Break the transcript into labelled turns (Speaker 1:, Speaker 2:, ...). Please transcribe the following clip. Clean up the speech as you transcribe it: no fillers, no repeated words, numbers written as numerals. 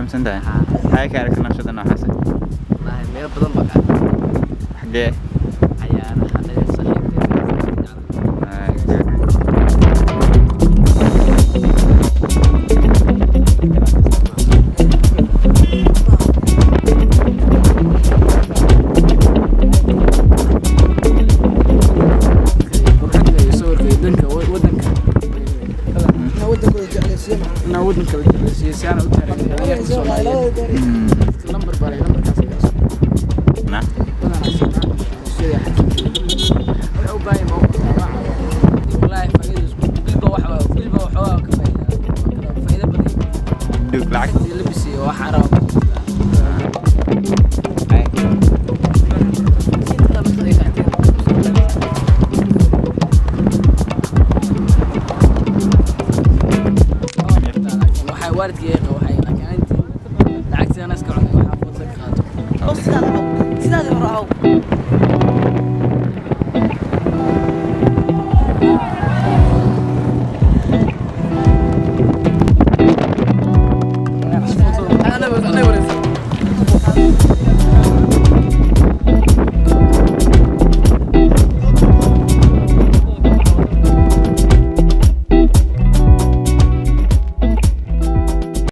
Speaker 1: Aaminsan tahay? Maxay ka aragtay naqshada noocaas?
Speaker 2: Wallaahi meel badan baa ka arkay.
Speaker 1: Xagee?
Speaker 2: Cayaaraha saaxiibtay.
Speaker 1: Ah, good.
Speaker 3: Qurxinta iyo sawirka iyo danka wadanka.
Speaker 4: Inaa wadankooda jeclaysiiyo macnaha.
Speaker 3: Inaa wadanka la jeclaysiiyo si aanay u taariikhda dhalinyarta Soomaaliyeed.